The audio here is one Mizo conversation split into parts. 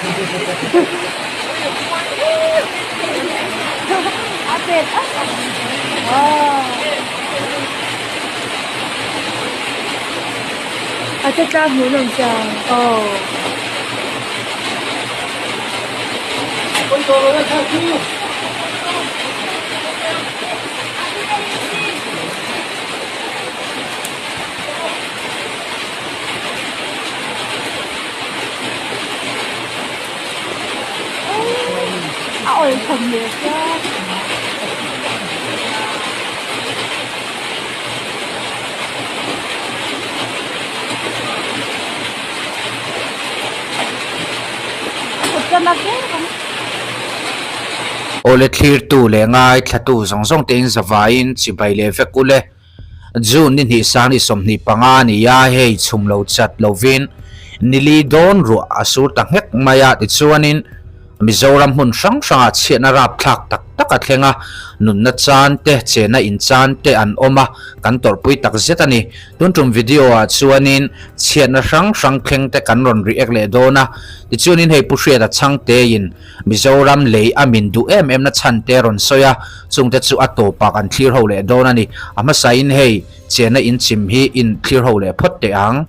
A che tlang hmuh nawm chiang aw. A awl chhawm leh sia. Awle thlirtu leh ngaithlatu zawng zawng te in zavaiin chibai leh vek ule. June ni hnih sang ni 25 a ni a, hei chhum lo chat lovin nili dawn ruah a sur ta nghek mai a, tichuanin Mizoram hmun hrang hrangah chhiatna rapthlak tak tak a thleng a, nunna chan te, chena in chan te an awm a, kan tawrhpui tak zet a ni. Tun tum video ah chuanin chhiatna hrang hrang thleng te kan rawn react leh dawn a, tichuanin hei Pu Hriata Chhangtein Mizoram lei a min duh em em na chhan te rawn sawi a, chungte chu a tawpah kan thlir ho leh dawn a ni. A hmasain hei chena in chim hi in thlir ho leh phawt teh ang.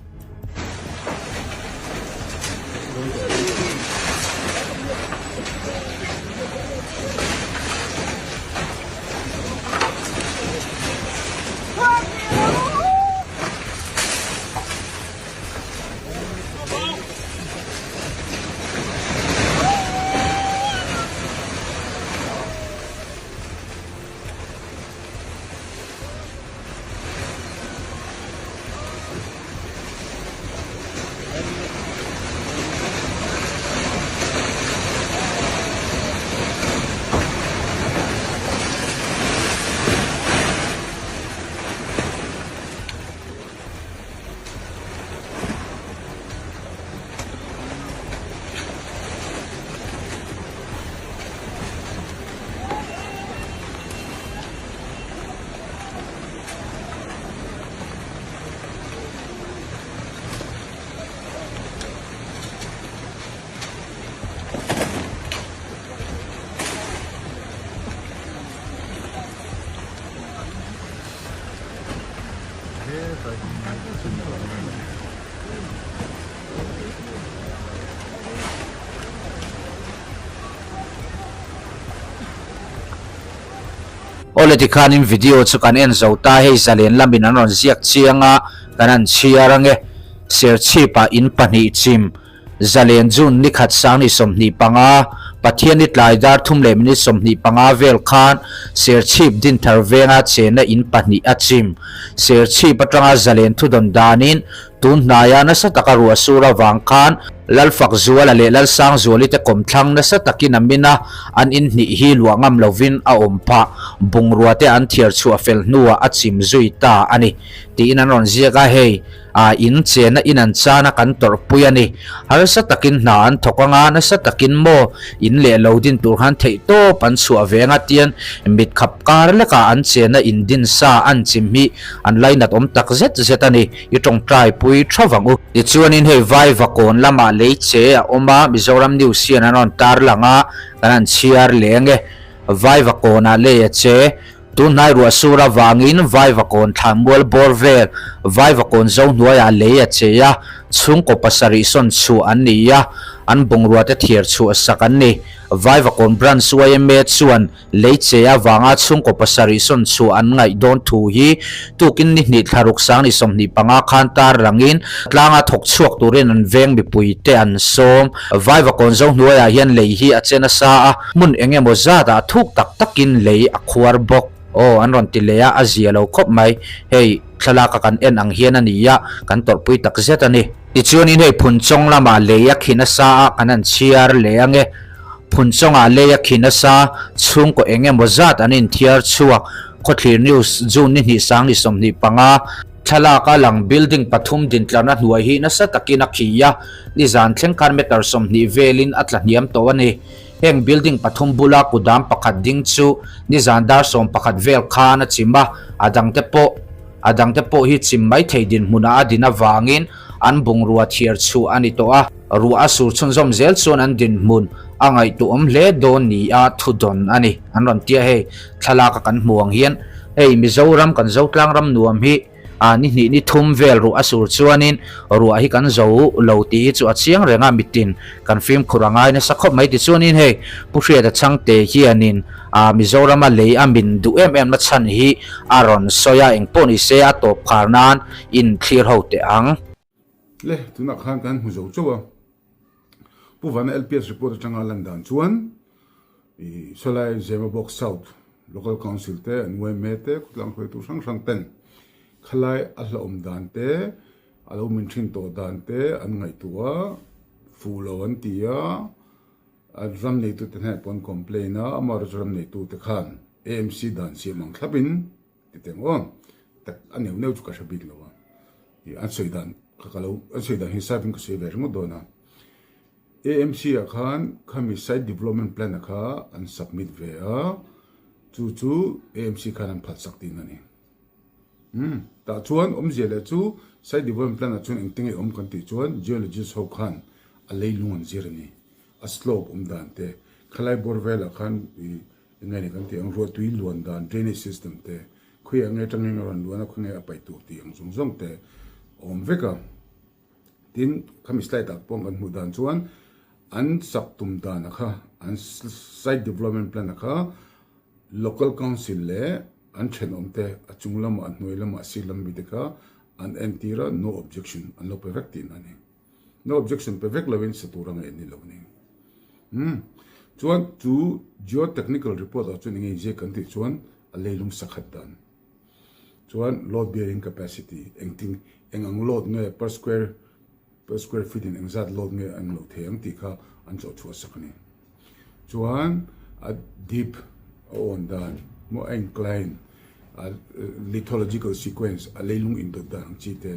Awle tikhanin video chu kan en zo ta, hei zalen lamin an rawn ziak chiang a, kan han chhiar ange. Serchhip-ah in pahnih chim. Zalen June ni khat sang ni 25, Pathianni tlai dar thum leh minute 25 vel khan Serchhip Dinthar venga chenna in pahnih a chim. Serchhip atanga Zalen thudawn danin tun hnaia nasa taka ruah sur avang khan Lalfakzuala leh Lalsangzuali te kawmthlang nasa takin a min a, an in hnih hi luah ngam lovin a awm phah. Bungrua te an thiar chhuah fel hnuah a chim zui ta a ni tiin an rawn ziak a, hei. A in chena in an chana kan tawrhpui a ni. Harsa takin hna an thawk anga nasa takin maw in leh lo din tur khan theih tawp an chhuah ve anga tian mit khap kar lekah an chena in din sa an chim hi an lainat awm tak zet zet a ni. I tawngtai pui tha vang u. Tichuanin hei Vaivakawn lamah lei che a awm a, Mizoram News hian an rawn tarlang a, kan han chhiar leh ange. Vaivakawnah lei a che. Tunhnai ruah sur avangin Vaivakawn thlanmual bawr vel Vaivakawn zo hnuaiah lei a che a, chhungkaw pasarih sawn chhuah an ni a, an bungrua te thiar chhuah sak an ni. Vaivakawn Branch yma chuan lei che avanga chhungkaw pasarih sawn chhuah an ngaih dawn thu hi tukin ni hnih thlaruk sang ni 25 khan tar langin tlanga thawk chhuak turin an veng mipui te an sawm. Vaivakawn zo hnuaiah hian lei hi a che nasa a. Hmun eng emaw zatah thuk tak takin lei a khuar bawk. Aw, an rawn ti leh a, a zia lo khawp mai. Hei, thlalaka kan en ang hian a ni a, kan tawrhpui tak zet a ni. Tichuanin hei Phunchawng lamah lei a khi nasa a, kan han chhiar leh ange. Phunchawngah lei a khi nasa, chhungkaw eng emaw zat an inthiar chhuak. Khawthlir News, June ni hnih sang ni 25. Thlalak a lang building pathum dintlarna hnuai hi nasa takin a khi a, nizan thleng khan meter 20 velin a tla hniam tawh a ni. Heng building pathum bula kudam pakhat ding chu nizan dar 11 vel khan a chim a, a dangte pawh a dangte pawh hi chim mai thei dinhmunah a din avangin an bungrua thiar chhuah a ni tawh a. Ruah a sur chhunzawm zel chuan an dinhmun a ngaihtuahawm hle dawn nia thu dawn a ni. An rawn tia hei thlalak a kan hmu ang hian hei Mizoram kan Zotlang ram nuam hi a ni hnih ni thum vel ruah a sur chuanin ruah hi kan zo lo tih hi chu a chiang reng a mitin kan fimkhur a ngai nasa khawp mai tichuanin hei Pu Hriata Chhangte hianin a Mizorama lei a min duh em em na chhan hi a rawn sawi a engpawh ni se a tawp khar nan in thlir ho teh ang. Le, tunah khan kan hmu zo chauh a. Pu Vana LPS report atanga lan dan chuan i sawlai Zemabawk South Local Council te, an yma te, khawtlang hruaitu hrang hrang ten khalai a hlauhawm dan te, a lo min thin tawh dan te an ngaihtuah a, fuh lo an ti a, a ram neitute hnenah pawh an complain a, amaherawhchu ram neitute khan AMC dan siam ang thlapin Ti teng aw, tak a neuh neuh chu ka hre bik lo a, ih an sawi dan kha ka lo an sawi dan hi side in ka sawi ve ringawt dawn a, AMC ah khan khami site development plan a kha an submit ve a, chu chu AMC khan an phalh sak tihna a ni. Umm tah chuan awmzia leh chu site development plan ah chuan engte nge awm kan tih chuan geologist ho khan a leilung an zir a ni, a slope awm dan te, khalai bawr velah khan ih Enge ni kan tih ang, ruahtui luan dan, drainage system te, khawiah nge atangin a rawn luan a, khawnge a paih tur tih ang zawng zawng te a awm vek a. Tin, khami slide ah pawh kan hmuh dan chuan an sak tum dan a kha, an site development plan a kha local council leh an thenawm te a chung lamah a hnuai lamah a sir lam mi te kha an entir a, no objection an lo pe vek tihna a ni. No objection pe vek lovin sa tur a ngaih an ni lo a ni. Umm. Chuan chu geotechnical report ah chuan enge inziak kan tih chuan a leilung sakhat dan. Chuan load bearing capacity engtin eng ang load nge per square per square feet in engzat load nge a englo thei ang tih kha an chawh chhuah sak a ni. Chuan a deep a awn dan maw a incline a lithological sequence a leilung indawt dan ang chi te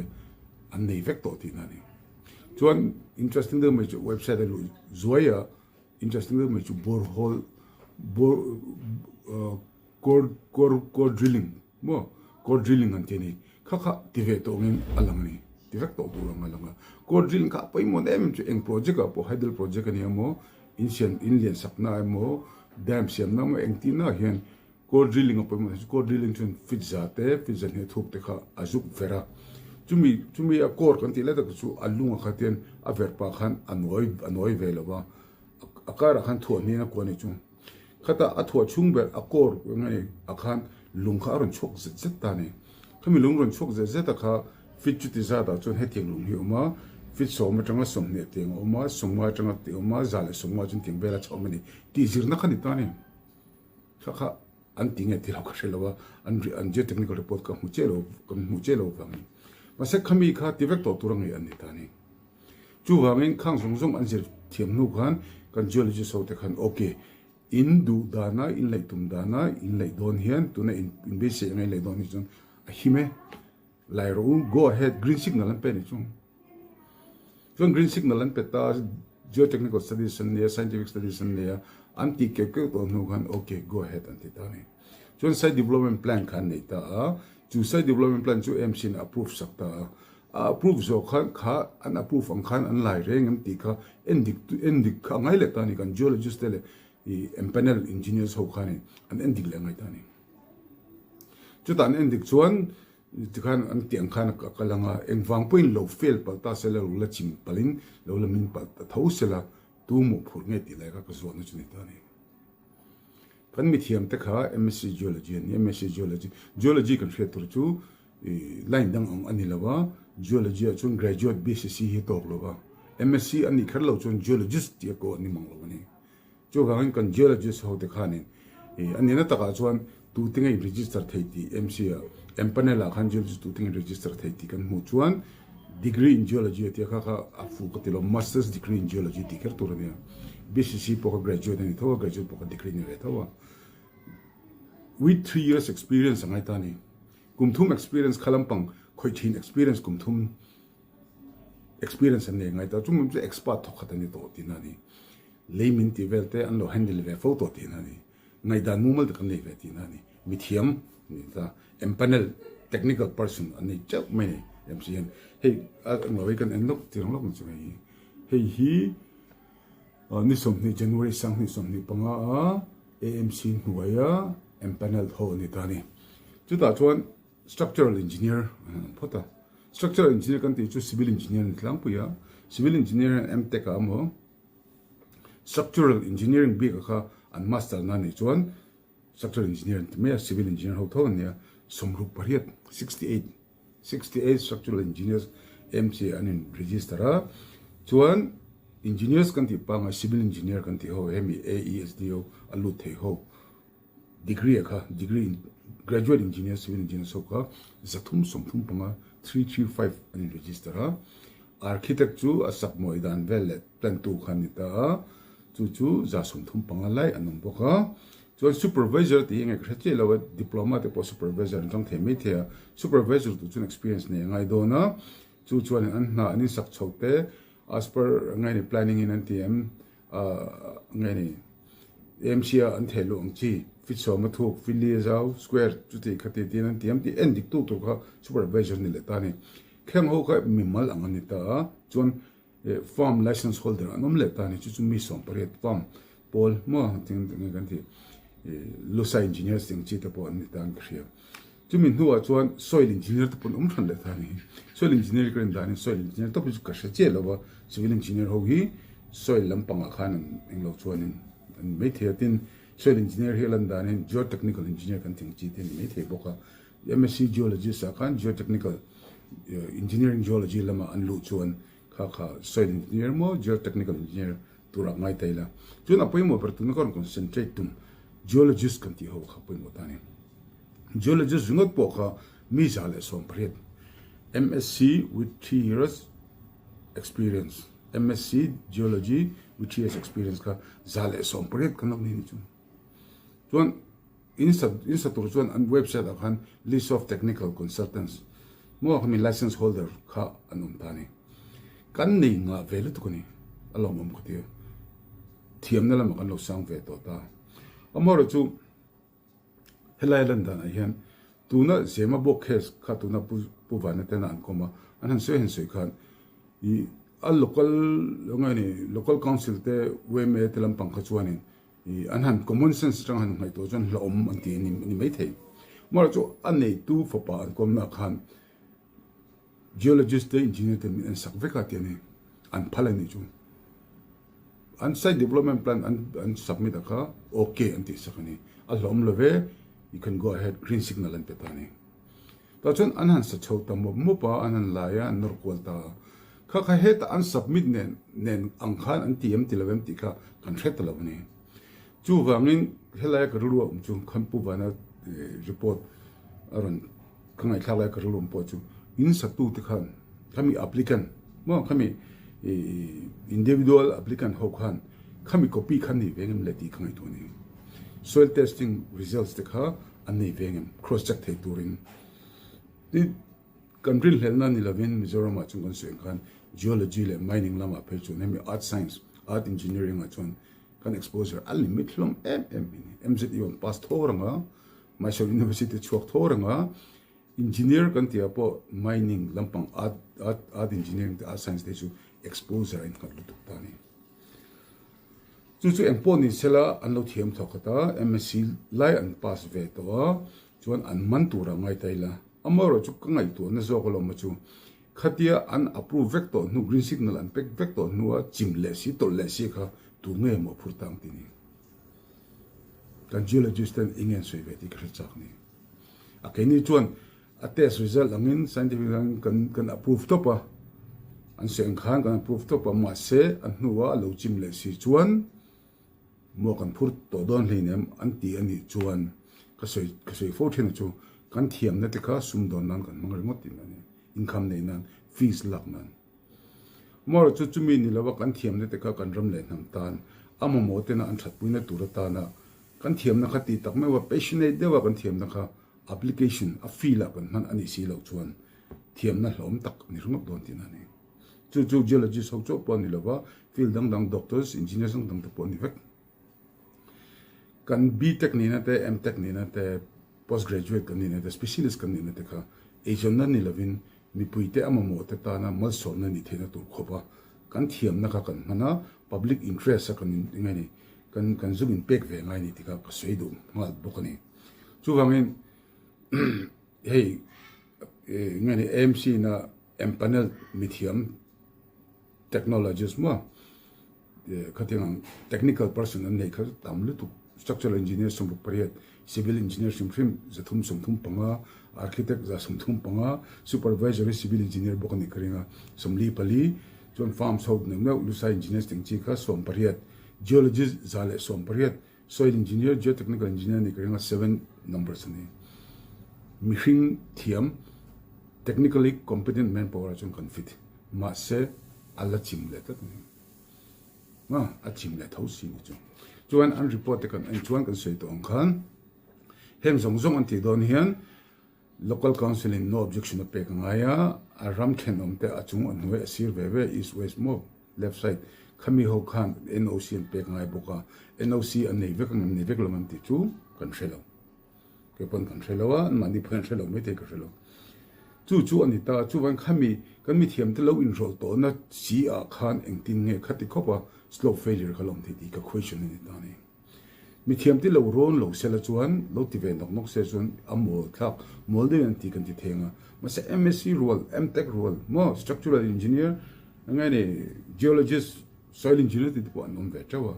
an nei vek tawh tihna a ni. Chuan interesting deuh mai chu website a luh zuai a, interesting deuh mai chu borehole bore core core core drilling maw core drilling an ti a ni. Kha kha ti ve tawh angin a lang a ni, ti vek tawh tur ang a lang a. Core drilling kha a pawimawh em em chu eng project ah pawh hydel project a ni emaw in siam in lian sakna emaw dam siamna emaw engtin ah hian Core drilling a pawimawh chu core drilling chuan feet za te feet za hnih thuk te kha a zuk ver a, chumi chumi a core kan tih lai tak chu a lung ah kha tian a ver pah khan a nawi a nawi ve lo va, a karah khan thuah hnian a kuah a ni chu. Khatah a thuah chhung ber a core nge ah khan lung kha a rawn chhuak zet zet ta a ni. Khami lung rawn chhuak zet zet a kha feet chuti zat ah chuan hetiang lung hi a awm a, feet sawm atanga 20 tiang a awm a, 50 atanga tih a awm a, 150 chuan tiang vel a chhuah awm a ni tih zirna kha ni ta a ni. Kha kha an ti nge ti lo ka hre lo a, an an geotechnical report ka hmu chiah lo, kan hmuh chiah lo vangin. Mahse khami kha ti vek tawh tur a ngei an ni ta a ni. Chuvangin khang zawng zawng an zir thiam hnu khan kan geologist ho te khan ok, in duh dana, in laih tum dana, in laih dawn hian tuna in beisei anga in laih dawn hi chuan a him e. Lai rawh u, go ahead, green signal an pe ni chung. Chuan green signal an pe ta, geotechnical studies an nei a, scientific studies an nei a, an tih keuh keuh tawh hnu khan ok, go ahead an ti ta a ni. Chuan site development plan kha an nei ta a, chu site development plan chu AMC in a approve sak ta a. A approve zawh khan kha an approve ang khan an lai reng em tih kha endik endik kha a ngai leh ta a ni, kan geologist te leh i empanel engineers ho khanin an endik leh a ngai ta a ni. Chutah an endik chuan tikhan an tih ang khan a kal ang a, engvang pawhin lo fail palh ta sela, lo la chim palhin lo la min palh ta tho sela, tu mawhphurh nge tih lai kha ka zawhna chu ni ta a ni. Kan mithiam te kha MSc Geology an ni, MSc Geology, Geology kan hriat tur chu line dang ang a ni lo a, Geology ah chuan graduate BSc hi tawk lo va, MSc a nih kher lo chuan Geologist tih a kawh a ni mang lo a ni. Chuvangin kan geologist ho te khanin ih a nihna takah chuan tute nge in register thei tih MC ah empanel ah khan geologist tute nge in register thei tih kan hmuh chuan degree in geology a tia kha kha a fuh ka ti lo masters degree in geology tih kher tur a nia. BCC pawh kha graduate a ni tho a graduate pawh kha degree a ni ve tho a. With 3 years experience a ngai ta a ni. Kum thum experience kha lampang khawih thin experience kum thum experience an nei ngai ta chu chu expert thawkhat an ni tawh tihna a ni. Lei min tih vel te an lo handle ve fo tawh tihna a ni. Ngaihdan mumal tak an nei ve tihna a ni. Mithiam ni ta empanel technical person an nei teuh mai a ni. MC hian hei a englo hi kan en lawk chiang lawk ang chu hei hi. Hei hi ni 20 January 2025 a AMC hnuaia empanelled ho a ni ta a ni. Chutah chuan Structural Engineer an han awm phawt a. Structural Engineer kan tih chu Civil Engineer a ni tlangpui a. Civil Engineer hian M-Tech ah emaw Structural Engineering bik ah kha an master na nih chuan Structural Engineer an ti mai a, Civil Engineer ho tho an nia. 68, 68, 68 Structural Engineers MC an in register a. Chuan Engineers kan tih pangngai Civil Engineer kan tih ho hemi AESD ho a lut thei ho. Degree a kha degree in graduate engineer civil engineer so kha 335, 335 an in register a. Architect chu a sak mawi dan vel leh plan tu kha a ni ta a, chu chu 135 lai an awm bawk a. Chuan supervisor tih hi enge ka hre chiah lo a, diploma te pawh supervisor an chang thei mai thei a, supervisor tur chuan experience nei a ngai dawn a, chu chuan an hna an insak chho te as per nge ni planning in an ti em nge ni AMC a an theh luh ang chi fit sawma thuk fit li a zau square chuti khati tiin an ti em tih en dik tu tur kha supervisor ni leh ta a ni. Kheng ho kha mimal ang a ni ta a, chuan farm license holder an awm leh ta a ni, chu chu mi 18 farm pawl maw ting nge kan tih Lusai engineers tih ang chi te pawh an ni ta an ka hria. Chumi hnuah chuan soil engineer te pawh an awm hran leh ta a ni. Soil engineer ka rin danin soil engineer tawp hi chu ka hre chiah lo va, civil engineer ho hi soil lampangah khan an englo chuanin an ni maithei a, tin soil engineer hi a lan danin geotechnical engineer kan tih ang chi te a ni maithei bawk a. MSc geologist ah khan geotechnical engineering geology lamah an luh chuan kha kha soil engineer maw geotechnical engineer turah ngai ta ila. Chuan a pawimawh ber tuna ka rawn concentrate tum geologist kan tih ho kha pawimawh ta a ni. Geologist ringawt pawh kha mi 118 MSc with 3 years experience MSc Geology with 3 years experience kha 118 kan lo nei ni chu. Chuan in sa in sa tur chuan an website ah khan list of technical consultants maw khami license holder kha an awm ta a ni. Kan nei ngah ve lutuk a ni a lawmawm ka ti a. Thiamna lamah kan lo sang ve tawh ta. Amaherawhchu Helai lan danah hian tuna Zemabawk case kha tuna Pu Pu Vana tena an kawm a, an han sawi han sawi khan ih a local nge ni local council te yma te lampang kha chuanin ih an han common sense atanga han ngaihtuah chuan hlauhawm an ti a ni a ni maithei. Amaherawhchu a neitu fapa an kawmnaah khan Geologist te engineer te min en sak vek a tih a ni. An phal a nih chu. An site development plan an an submit a kha ok an tih sak a ni. A hlawm lo ve, you can go ahead, green signal an pe ta a ni. Tah chuan an han sa chho ta mawp mawp a, an han lai a, an nawr kual ta a. Kha kha heta an submit nen nen ang khan an ti em ti lo em tih kha kan hre ta lo a ni. Chuvangin helaia ka rilru a awm chu Khanpu Vana report a rawn Ka ngaihthlak lai ka rilru pawh chu in satu te khan khami applicant maw khami individual applicant ho khan khami copy kha nei veng em le tih ka ngaihtuah a ni. Soil testing results te kha an nei veng em cross check thei turin. Tin, kan rinhlelhna ni lovin Mizoramah chuan kan sawi ang khan geology leh mining lamah phei chuan hemi earth science, earth engineering ah chuan kan exposure a limit hlawm em em mai a ni. MZU an pass thawr ang a. Mysore University chhuak tho reng a, Engineer kan tih ah pawh mining lampang art art art engineering te art science te chu exposure a innghat lutuk ta a ni. Chu chu eng pawh ni sela an lo thiam thawk khat a, MSc lai an pass ve tawh a, chuan an man tur ah ngai ta ila. Amaherawh chu ka ngaihtuahna zawk alawm a chu khatia an approve vek tawh hnu green signal an pek vek tawh hnua chim leh si tawlh leh si kha tu nge maw phur tang ti ni. Kan geologist ten eng nge an sawi ve tih ka hre chak ni. A keini chuan a test result angin scientific angin kan kan approve tawp a, an sawi ang khan kan approve tawp a, mahse a hnua a lo chim leh si chuan maw kan phur tawh dawn hleinem an ti a nih chuan ka sawi ka sawi fo thin a chu kan thiamna te kha sumdawn nan kan hmang ringawt tihna a ni, income neih nan, fees lak nan. Amaherawhchu chu chumi ni lova kan thiamna te kha kan ram leh hnam tan a mamawh tena an thatpuina tur atana kan thiamna kha tih tak meuh a passionate deuha kan thiamna kha application a field ah kan hman a nih si loh chuan thiamna hlawm tak a ni ringawt dawn tihna a ni. Chu chu geologist ho chauh pawh a ni lova field dang dang doctors, engineers dang dang te pawh a ni vek. Kan B-Tech nihna te, M-Tech nihna te, post graduate kan nihna te, specialist kan nihna te kha eizawnna ni lovin Mipuite a mamawhte tana malsawmna nih theihna tur khawpa kan thiamna kha kan hman a, public interest a kan in ngai ni, kan kan zuk in pek ve ngai ni tih kha ka sawi duh nghal bawk a ni. Chuvangin hei nge ni AMC na empanel mithiam technologist maw Khatiang ang technical person an nei kha tam lutuk, structural engineer 68, civil engineer hrim hrim 335, architect 135, supervisory civil engineer bawk a nih ka ring a, 44, chuan farms ho neuh neuh Lusai engineers tih ang chi kha 18, geologist 118, soil engineer, geotechnical engineer a nih ka ring a, seven numbers a ni. Mihring thiam technically competent manpower ah chuan kan fit, mahse a la chim leh tlat a ni. A, a chim leh tho si ni chu. Chuan an report te kan en chuan kan sawi tawh ang khan heng zawng zawng an tih dawn hian local council in no objection a pek a ngai a, a ram thenawm te a chung a hnuai a sir ve ve east west maw left side khami ho khan NOC an pek a ngai bawk a, NOC an nei vek ang em nei vek lo ang tih chu kan hre lo. Kei pawn kan hre lo a, anmahni pawhin an hre lo maithei ka hre lo. Chu chu a ni ta, chuvan khami kan mithiam te lo inhrawlh tawhna chi ah khan engtin nge khati khawp a slope failure kha lo awm thei tih ka question a ni ta a ni. Mithiam te lo rawn lo sela chuan, lo ti ve nawk nawk se chuan a mawl thlak, mawl deuhin an ti kan ti theng a. Mahse MSc rual, MTech rual maw, structural engineer, eng nge ni, geologist, soil engineer tih te pawh an awm ve teuh a.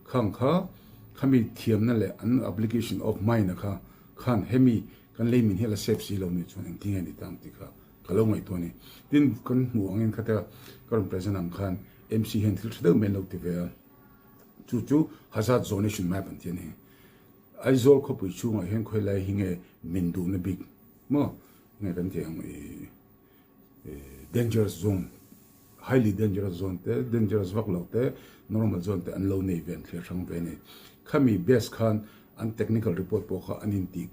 Khang kha khami thiamna leh an application of mind a kha khan hemi kan lei min hi a la save si lo nih chuan engtin nge ni ta ang tih kha ka lo ngaihtuah a ni. Tin, kan hmuh angin khatia ka rawn present ang khan MC hian thil tha deuh mai an lo ti ve a, chu chu hazard zonation map an ti a ni. Aizawl khawpui chhungah hian khawilai hi nge min duhna bik maw nge kan tih ang i dangerous zone, highly dangerous zone te, dangerous vak lo te, normal zone te an lo nei ve, an thlir hrang ve a ni. Khami base khan an technical report pawh kha an intih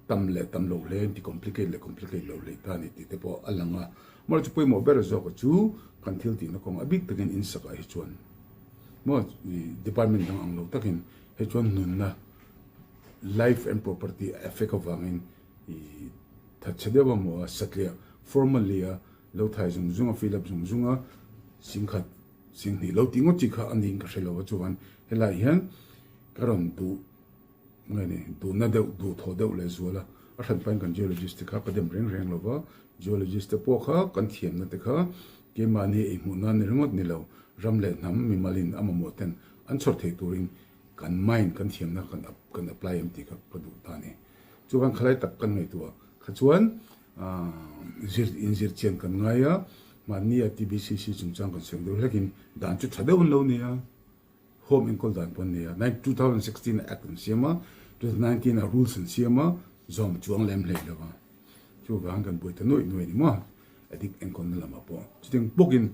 tam leh tam lo hle, inti complicate leh complicate lo hlei ta a ni tih te pawh a lang a. Amaherawhchu pawimawh ber zawk chu kan thil tihna kawng a bik takin in sakah hi chuan maw department dang ang lo takin hei chuan nunna life and property a affect avangin i thatchhe deuh a maw a satliah formally a lo thai zung zung a fill up zung zung a singkhat singhnih lo tih ngawt chi kha a niin ka hre lo a chuan helai hian ka rawn duh nge ni duhna deuh duh thawh deuh leh zual a a hran pahin kan geologist te kha ka dem reng reng lo va geologist te pawh kha kan thiamna te kha keimahni ei hmuh nan ni ringawt ni lo ram leh hnam mimalin a mamawh ten an chhawr theih turin kan mind kan thiamna kan kan apply em tih kha ka duh ta a ni. Chuan khalai tak kan ngaihtuah kha chuan zir inzir chian kan ngai a, mahnia TBCC chungchang kan sawi deuh hlekin dan chu tha deuh an lo ni a, home enkawl dan pawh an nei a, 2016 ah act an siam a, 2019 ah rules an siam a, zawm chuang lem hlei lo va, chuvang kan buai ta nuaih nuaih a ni maw, addict enkawlna lamah pawh chutiang bawkin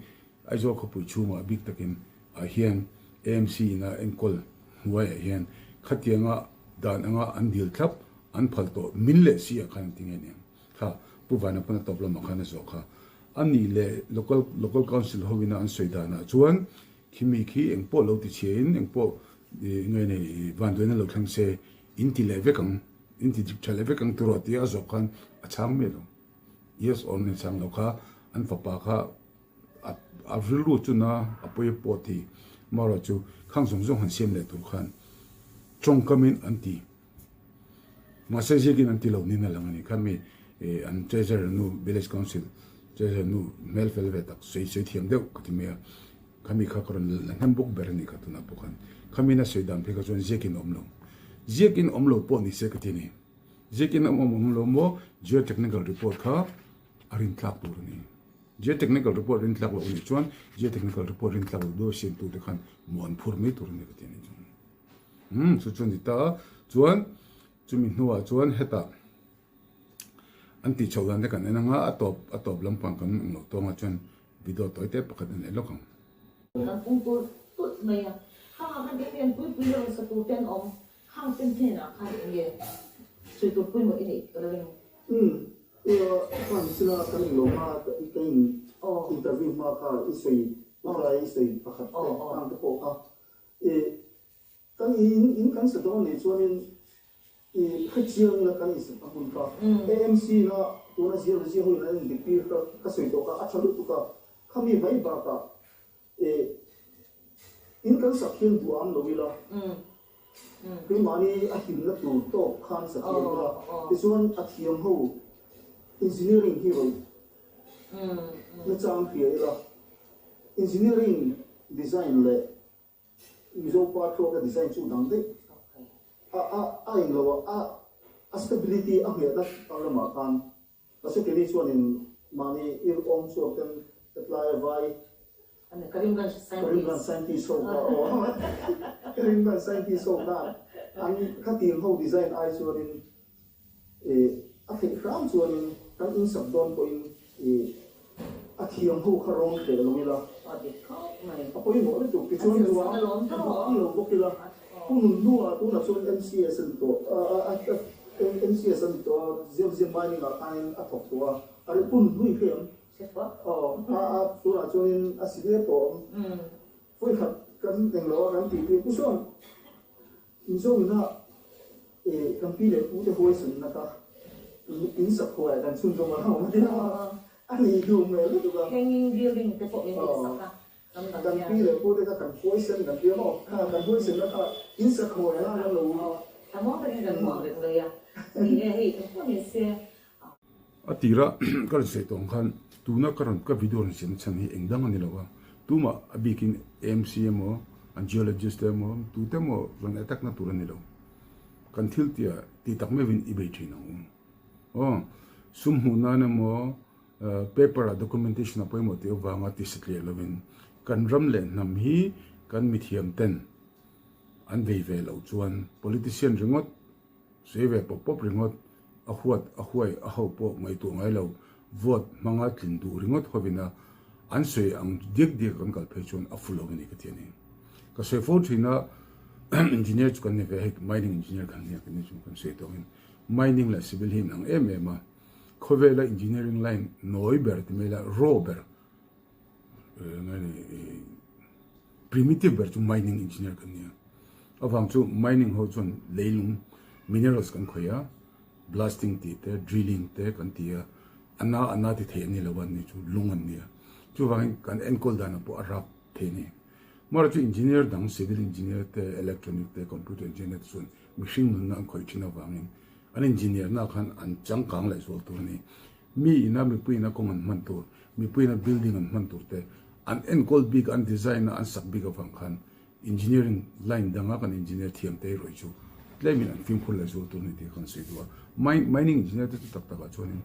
Aizawl khawpui chhungah bik takin ah hian AMC in a enkawl hnuaiah hian khatianga dan anga an dil thlap an phal tawh min leh si ah khan an ti nge nia kha Pu Vana pawn a tawp lamah khan a zawh kha a nih leh local local council ho ina an sawi danah chuan khimi khi engpawh lo ti chhia in engpawh nge nei vanduaina lo thleng se in ti leh vek ang in ti dik tha leh vek ang tiraw tia a zawh khan a chhang miah lo yes or no chhang lo kha an fapa kha A rilru chu na a pawi pawh ti marawh chu khang zawng zawng han siam leh tur khan tawngkamin an ti. Mahse ziakin an ti lo niin a lang a ni. Kha mi an treasurer nu village council treasurer nu hmel fel ve tak sawi sawi thiam deuh ka ti mai a. Kha mi kha ka rawn la hnem bawk ber a ni kha tunah pawh khan. Kha mi na sawi dan phei kha chuan ziakin awm lo. Ziakin awm lo pawh ni se ka ti a ni. Ziakin awm awm lo maw geotechnical report kha a rintlak tur a ni. Geotechnical report rin tlak loh anih chuan geotechnical report rin tlak loh deuh a siamtu te khan mawh an phur mai tur a ni ka ti a ni chuan. Umm chu chu a ni ta a, chuan chumi hnuah chuan hetah an tih chhoh dan te kan en anga a tawp a tawp lampang kan ang loh tawngah chuan video tawi te pakhat a nei lawk ang. Kan pung tulh tulh mai a, khangah khan Indian puipui rawn sa tur te an awm, khang ten hnenah khan eng nge sawi tur pawimawh i neih ka la ring. Umm, khan sila kan in lo hma ka in interview hma kha i sawi utlai i sawi pakhat te khang te pawh kha i kan in in kan sa dawn nih chuanin i hrechiang ila kan insak a hun kha AMC na tuna zir zir ho in an indik tir kha ka sawi tawh kha a tha lutuk a, khami mai bakah. In kan sak hian duh ang lo ila, keimahni a himna tur tawk khan sa thiam ila, tichuan a thiam ho engineering hi rawn nachang hria ila, engineering design leh Mizo pa thluaka design chu dang daih a a a englo a a stability a nghehna lamah khan Mahse keini chuanin mahni ir awm chhuak ten hetlai a vai Karimganj scientist ho kha aw Karimganj scientist ho kha an khatiang ho design ai chuanin ih a theih hram chuanin kan insak dawn pawhin ih a thiam ho kha rawn hreh lo ila a pawimawh lutuk tichuan duang duang lo bawk ila Pu Nunhnua tunah chuan MCS a ni tawh a MCS a ni tawh a Ziamziam mining ah khanin a thawk tawh a a ri Pu Nunhnui hre ang aw a a tunah chuanin a si viau tawh ang vawikhat kan englo a kan tih tir Pu Sawm Mizo ina eh kan pi leh pu te huaisanna kha in sak huai kan chhunzawm a lo awm a a nih duh hmel lutuk a. Hanging building te pawh min tih sak a. Kan pi leh pu te kha kan huaisen kan tia maw? Kha kan huaisenna kha in sakhawi a kan lo. Tha maw takin kan hmuh reng mai a, ni e hei engpawh ni se. A tira ka rawn sawi tawh ang khan tuna ka rawn ka video rawn siam chhan hi eng dang a ni lo a, tumah a bikin AMC emaw an geologist te emaw tute emaw rawn attack na tur a ni lo. Kan thil tia tih tak meuhin i bei thin ang u. Aw sum hmuh nan emaw Paper ah documentation a pawimawh tih avanga ti satliah lovin kan ram leh hnam hi kan mithiam ten an vei ve loh chuan politician ringawt sawi ve pawp pawp ringawt a huat a huai a ho pawh ngaihtuah ngai lo vote hmanga tlin duh ringawt hovina an sawi ang diak diak kan kal phei chuan a fu lo a ni ka ti a ni. Ka sawi fo thin a engineer chu kan ni ve hei mining engineer kan nia kan ni chu kan sawi tawh angin mining leh civil hi inang em em a. Khawvela engineering line nawi ber ti mai ila raw ber nge ni primitive ber chu mining engineer kan nia. Avang chu mining ho chuan leilung minerals kan khawih a, blasting tih te drilling te kan ti a, a na a na ti thei an ni lo a ni chu lung an nia. Chuvangin kan enkawl danah pawh a rap thei a ni. Amaherawhchu engineer dang civil engineer te electronic te computer engineer te chuan mihring nunna an khawih thin avangin An engineer na khan an changkang leh zual tur a ni. Mi ina mipui ina kawng an hman tur, mipui ina building an hman tur te an enkawl bik, an design a an sak bik avang khan engineering line danga kan engineer thiam te erawh hi chu tlemin an fimkhur leh zual tur a ni tih ka han sawi duh a. Mining engineer te chu tak takah chuanin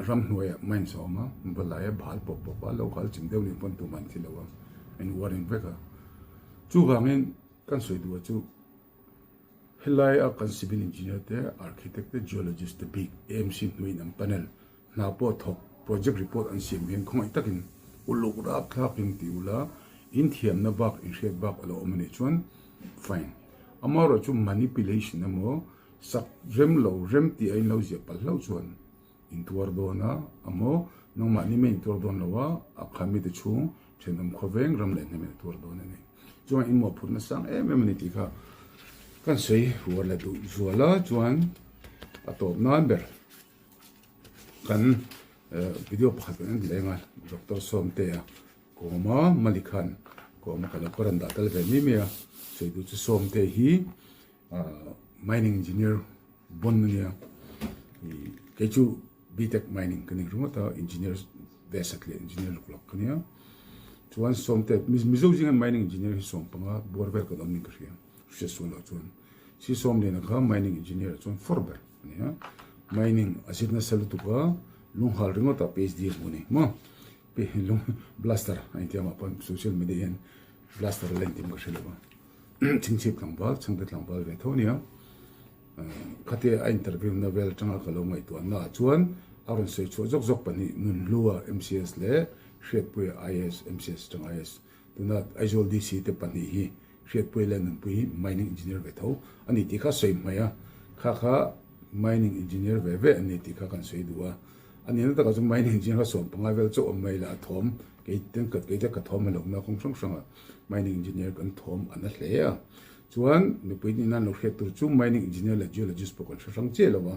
ramhnuaiah mines a awm a, va lai a bal pawp pawp a, lo kal chim deuh nih pawn tumah an thi lo a, an uaring vek a. Chuvangin kan sawi duh a chu. Helai a kan civil engineer te, architect te, geologist te bik AMC hnuaiin an panel hna pawh thawk project report an siam hian khawngaih takin uluk rap thlakin ti ula in thiamna bak in hriat bak a lo awm a nih chuan fine. Amaherawhchu manipulation emaw sak rem lo rem tih a in lo ziah palh hlauh chuan in tuar dawn a, amaw nangmahni mai in tuar dawn lo a, a kha mite chhung thenawm khawveng ram leh hnemin a tuar dawn a ni. Chuan in mawhphurhna sang em em a ni tih kha kan sawi huar leh duh zual a, chuan a tawp nan ber kan video pakhat kan en leng a, Doctor Sawmtea kawma Mali khan kawma ka lo ka rawn dah tel ve mai mai a, sawi duh chu Sawmtea hi Mining engineer bon a nia kei chu BTech mining ka ni ringawt a engineer ve satliah engineer luk lak ka nia chuan sawmte Mizo zinga mining engineer hi sawmpanga buar vel kan awm niin ka hria hriat sual loh chuan si sawmliana kha mining engineer ah chuan for ber a nia mining a zir nasa lutuk a lunghal ringawt a PhD a hmu a ni maw lung blaster a intia mah pawn social media hian blaster a la intim ka hre lo a. Chhingchhip tlangval, chhangte tlangval ve tho a nia. Khatia a interview na vel atanga ka lo ngaihtuah na ah chuan a rawn sawi chhuah zawk zawk pahnih Nunhlua MCS leh Hriatpuia IAS, MCS atanga IAS. Tuna Aizawl DC te pahnih hi Hriatpuia leh Nunpui hi mining engineer ve tho a ni tih kha sawi hmaih a, kha kha mining engineer ve ve an ni tih kha kan sawi duh a. A nihna takah chuan mining engineer kha 15 vel chauh awm mai la a thawm kei ten kei te ka thawm a lohna kawng hrang hrangah Mining engineer kan thawm a na hle a, chuan mipui nih nan lo hriat tur chu mining engineer leh geologist pawh kan hre hrang chiah lo a.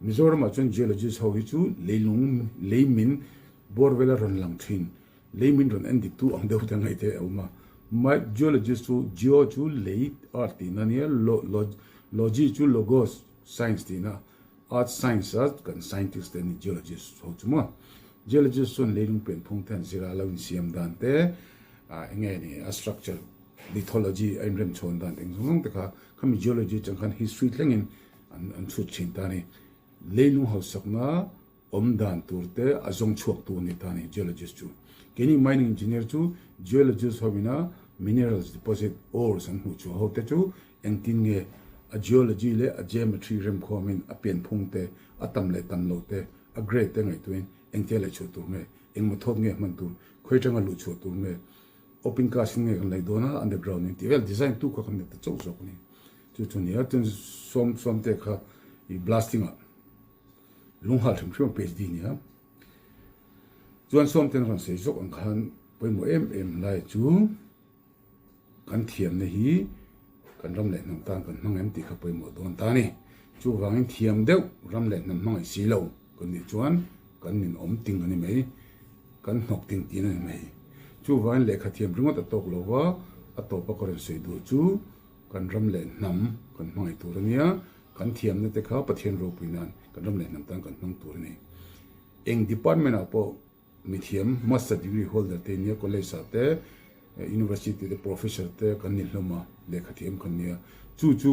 Mizoramah chuan geologist ho hi chu leilung, leimin bawr vela rawn lang thin. Lei min rawn en dik tu ang deuh te ngaih te a awm a. Ma geologist chu geo chu lei earth tihna a nia, lo lo logy chu logos science tihna, earth science a kan scientist te an ni geologist ho chu maw. Geologist chuan leilung pianphung te an zir a, lo insiam dan te, ah eng nge ni a structure lithology a inremchhawn dan te eng zawng zawng te kha khami geology atang khan history thlengin an an chhut thin ta a ni. Leilung hausakna awm dan tur te a zawng chhuak tu a ni ta a ni geologist chu. Keini mining engineer chu geologist ho ina minerals deposit ores an hmuh chhuah ho te chu engtin nge a geology leh a geometry remkhawmin a pianphung te a tam leh tam loh te a grade te ngaihtuahin engtia leh chhuah tur nge eng method nge hman tur khawi atanga luh chhuah tur nge open cast in nge kan lei dawn a underground in tih vel design tu kha kan ni ta chauh zawk a ni. Chu chu nia chuan sawm sawmte kha i blasting ah Lunghal hrim hrim a PhD nia. Chuan sawmten rawn sawi zawk ang khan pawimawh em em lai chu kan thiamna hi kan ram leh hnam tan kan hmang em tih kha pawimawh dawn ta a ni. Chuvangin thiam deuh ram leh hnam hmangaih si lo kan nih chuan kan min awm ting a ni mai, kan hnawk ting tihna a ni mai. Chuvangin lehkha thiam ringawt a tawk lo va, a tawpa ka rawn sawi duh chu kan ram leh hnam kan hmangaih tur a nia. Kan thiamna te kha Pathian ropui nan kan ram leh hnam tan kan hmang tur a ni. Eng department ah pawh mithiam master degree holder te nia college ah te university te professor te kan ni hlawm a, lehkha thiam kan nia. Chu chu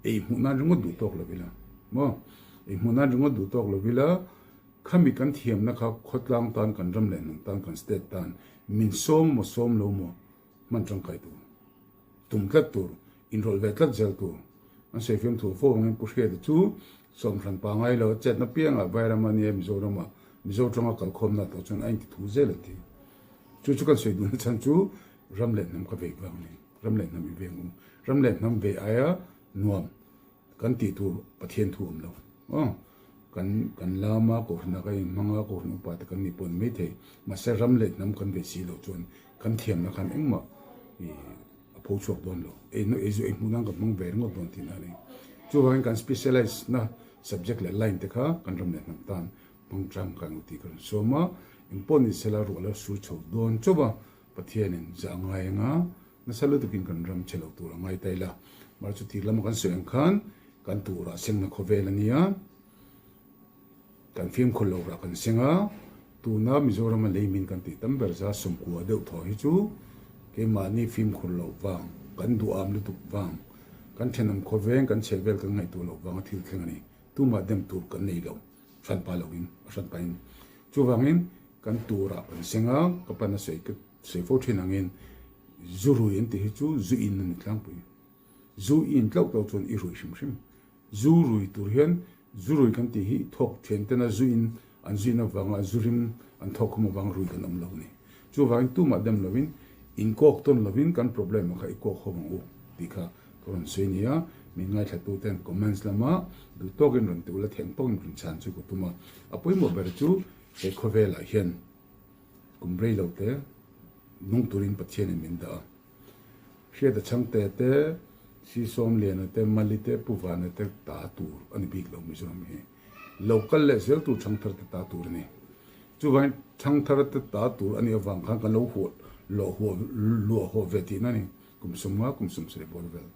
ei hmuh nan ringawt duh tawk lo ila maw? Ei hmuh nan ringawt duh tawk lo ila khami kan thiamna kha khawtlang tan kan ram leh hnam tan kan state tan min sawm maw sawm lo maw hman tangkai tur tum tlat tur inrawlh ve tlat zel tur an sawi fiam thu fo angin Pu Hriata chu sawmhran pa ngai lo chetna piangah Vairama nia Mizorama Mizo tanga kalkhawmna tawh chuan a inti thu zel an ti. Chu chu kan sawi duhna chhan chu ram leh hnam ka vei vang a ni. Ram leh hnam i veng um. Ram leh hnam ve aia nuam Kan tih tur Pathian thu awm lo. Aw, kan kan lama kohhran ah ka inhmang a, kohhran upa te kan nih pawh ni maithei. Mahse ram leh hnam kan ve si loh chuan kan thiamna khan engmah ih a pho chhuak dawn lo. Ei ei zu ei hmuh nan kan hmang ve ringawt dawn tihna a ni. Chuvangin kan specialize na subject leh line te kha kan ram leh hnam tan hmang tangkai ang tih ka rawn sawm a. Engpawh ni sela ruah lo sur chho dawn chauh a, Pathianin zah ngai anga Nasa lutukin kan ram che lo tur a ngai ta ila. Mar chu tir lama kan sawi ang khan kan turah sengna khawvel a nia. Kan fimkhur lo rah kan seng a, tuna Mizorama leimin kan tih tam ber za sawmkua deuh thaw hi chu keimahni fimkhur loh vang, kan duham lutuk vang, kan thenawm khawveng kan chhehvel kan ngaihtuah loh vanga thil thleng a ni. Tumah dem tur kan nei lo, hranpa loin a hranpain. Chuvangin kan turah kan seng a, ka pan a sawi ka Sawi fo thin angin zu rui an tih hi chu zu in a ni tlangpui. Zu i in tlauh tlauh chuan i rui hrim hrim. Zu rui tur hian zu rui kan tih hi thawk thian tena zu in an zu in avanga zu rim an thawk khum avanga rui kan awm lo a ni. Chuvangin tumah dem lovin inkawk tawn lovin kan problem ah kha i kawk ho ang u tih kha ka rawn sawi a ni a. Min ngaithla ten comments lama duh tawkin rawn ti ula theng tawkin rawn chhan chu ka tum a. A pawimawh ber chu he khawvelah hian Kum rei lo te nung turin Pathianin min dah a. Hriata Chhangte te, Sisawmliana te, Mali te, Pu Vana te ta tur a ni bik lo Mizoram hi. Lo kal leh zel tur Chhangthar te ta tur a ni. Chuvangin Chhangthar te ta tur a nih avang khan kan lo huah luah huah luah huah ve tihna a ni. Kum 50, kum 70 bawr vel.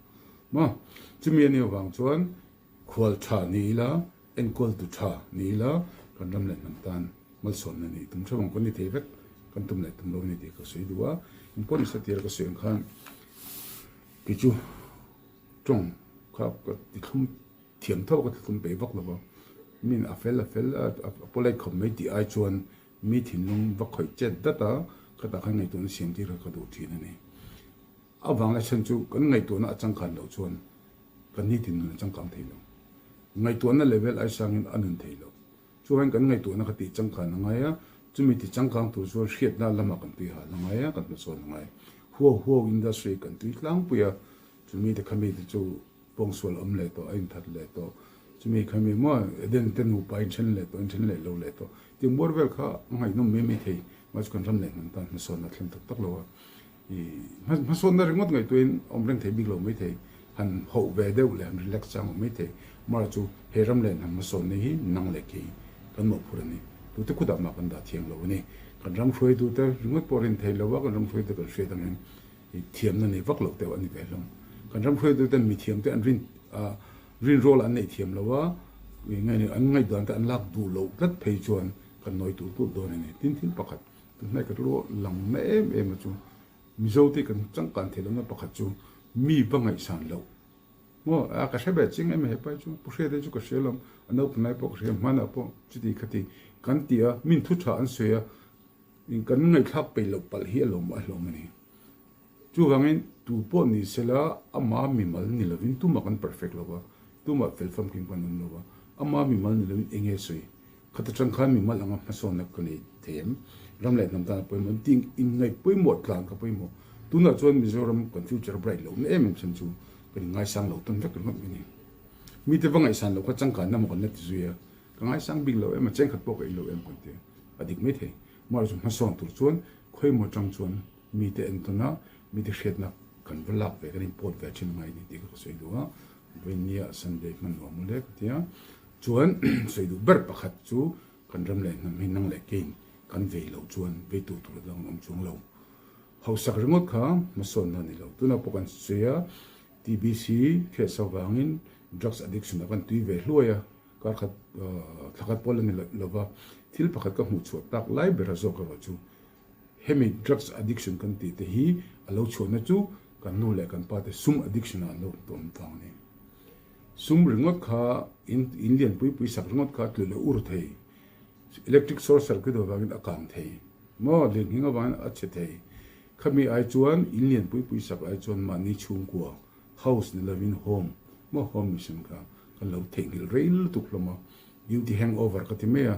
Maw? Chumi a nih avang chuan khual tha ni ila, Enkawltu tha ni ila kan ram leh hnam tan malsawmna nih tum theuh ang kan ni thei vek, kan tum leh tum lo a ni tih ka sawi duh a. Engpawh ni satir ka sawi ang khan kei chu tawng kha ka ti thlum thiam tho a, ka ti thlum peih vak lo va, min a fel a fel a, a polite khawp mai tih ai chuan mi thinlung va khawih chet dat a, khatah khan ngaihtuahna siam tir kha ka duh thin a ni. A vang lai chhan chu kan ngaihtuahna a changkan loh chuan kan nitin nun a changkang thei lo. Ngaihtuahna level ai sangin a nun thei lo. Chuvangin kan ngaihtuahna kha tih changkan a ngai a, chumi ti changkang tur chuan hriatna lamah kan tui hal a ngai a, kan hmasawn a ngai. Huau huau industry kan tui tlangpui a, chumi te khami te chu pawngsual awm leh tawh, a inthat leh tawh, chumi khami maw Eden te nupa a inthen leh tawh, a inthen leh lo leh tawh. Tiang bawr vel kha a ngaihnawm mai mai thei, mahse kan ram leh hnam tan hmasawnna thleng tak tak lo a. Hmasawnna ringawt ngaihtuahin awm reng thei bik lo mai thei, han hoh ve deuh leh han relax chang awm mai thei. Mara chu he ram leh hnam hmasawnna hi nang leh kei kan mawhphurh a ni. Tute khutah mah kan dah thiang lo a ni. Kan ram hruaitute ringawt pawh rin thei lo a, kan ram hruaitute kan hriat angin thiamna nei vak loh deuh a ni ve hlawm. Kan ram hruaituten mithiamte an rin rin rual an nei thiam lo a, an ngaihdan te an lak duh loh tlat phei chuan kan nawi tulh tulh dawn a ni. Tin thil pakhat tunhnai ka rilru lang na em em a chu Mizote kan changkan theih lohna pakhat chu mi va ngaihsan loh. Maw a ka hre ve chiang em hepa hi chu Pu Hriata hi chu ka hria lawm a naupang lai pawh ka hria hmanah pawh chuti khati kan ti a min thu tha an sawi a kan ngaihthlak peih loh palh hi a lawm a hlawm a ni. Chuvangin tu pawh ni sela ama mimal ni lovin tumah kan perfect lo va, tumah fel famkim kan awm lo va, ama mimal ni lovin eng nge sawi? Khata tang khan mimal anga hmasawnna ka nei thei em? Ram leh hnam tan a pawimawh em? Tih inngaih pawimawh tlan ka pawimawh. Tunah chuan Mizoram kan future bright lohna em em chhan chu kan inngaisang lo tawn vek ringawt mai a ni. Mite va ngaihsan loh kha changkanna maw kan la ti zui a, ka ngaisang bik lo em a, chengkhat pawh ka ei lo em kan ti a, a dik mai thei. Amaherawhchu hmasawn tur chuan khawimaw tang chuan Mite entawn a, mite hriatna kan va lak ve, kan inpawt ve thin ngai ni tih kha ka sawi duh a, Vawinia Sunday hman nuam mawle ka ti a, chuan sawi duh ber pakhat chu kan ram leh hnam hi nang leh kein kan vei loh chuan vei tur tur dang an awm chuang lo. Hausak ringawt kha hmasawnna a ni lo. Tunah pawh kan sawi a, TBC hriatsa vangin drugs addiction ah kan tui ve hluai a, kar khat thla khat pawh la ni lova, thil pakhat ka hmuh chhuah tak lai bera zawk erawh chu Hemi drugs addiction kan tih te hi a lo chhuahna chu kan nu leh kan pa te sum addiction ah an lo awm vang a ni. Sum ringawt kha in in lian pui pui sak ringawt kha tlu leh ur thei, electric short circuit avangin a kang thei maw, lirnghing avangin a chhe thei. Khami ai chuan in lian pui pui sak ai chuan mahni chhungkua house ni lovin home maw home mission kha kan lo theihnghilh rei lutuk hlawm a, duty hangover ka ti mai a.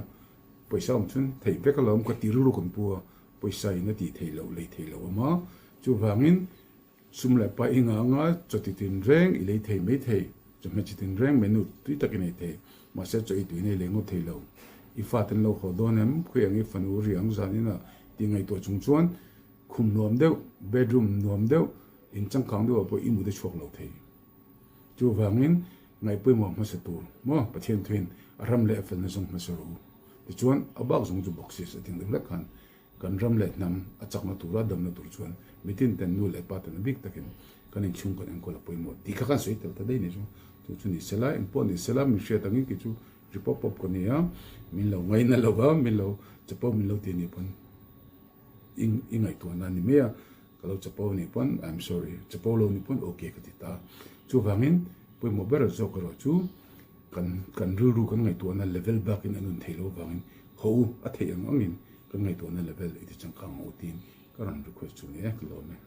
Pawisa awm chuan theih vek alawm ka ti rilru kan pu a, pawisa in a tih theih loh lei theih loh awm a, chuvangin sum leh pa i ngah anga chaw ti tin reng i lei thei mai thei, chawhmeh chi tin reng menu tui tak i nei thei, mahse chaw i tui nei leh ngawt thei lo. I fate an lo haw dawn em? Khawi ang i fanu ri ang zan inah tih ngaihtuah chung chuan khum nuam deuh, bedroom nuam deuh, in changkang deuhah pawh i mut a chhuak lo thei. Chuvangin ngaih pawimawh hmasa tur maw Pathian thuin a ram leh a felna zawng hmasa rawh u. Tichuan a bak zawng chu boxes a ding deuh hlek khan kan ram leh hnam a chakna tura damna tur chuan mitin ten nu leh pa ten a bik takin kan inchhung kan enkawl a pawimawh tih kha kan sawi tel ta daih ni chu. Chu chu ni sela engpawh ni sela min hriat angin kei chu ri pawp pawp ka ni a, min lo ngaina lo va, min lo chapo min lo ti a nih pawn i ngaihtuahna a ni mai a. Ka lo chapo nih pawn I'm sorry, chapo lo nih pawn ok ka ti ta. Chuvangin pawimawh ber zawk erawh chu kan kan rilru kan ngaihtuahna level bakin a nun theih loh avangin haw u a theih ang angin kan ngaihtuahna level i ti changkang ang u tiin ka rawn request chu ni e ka lawm e.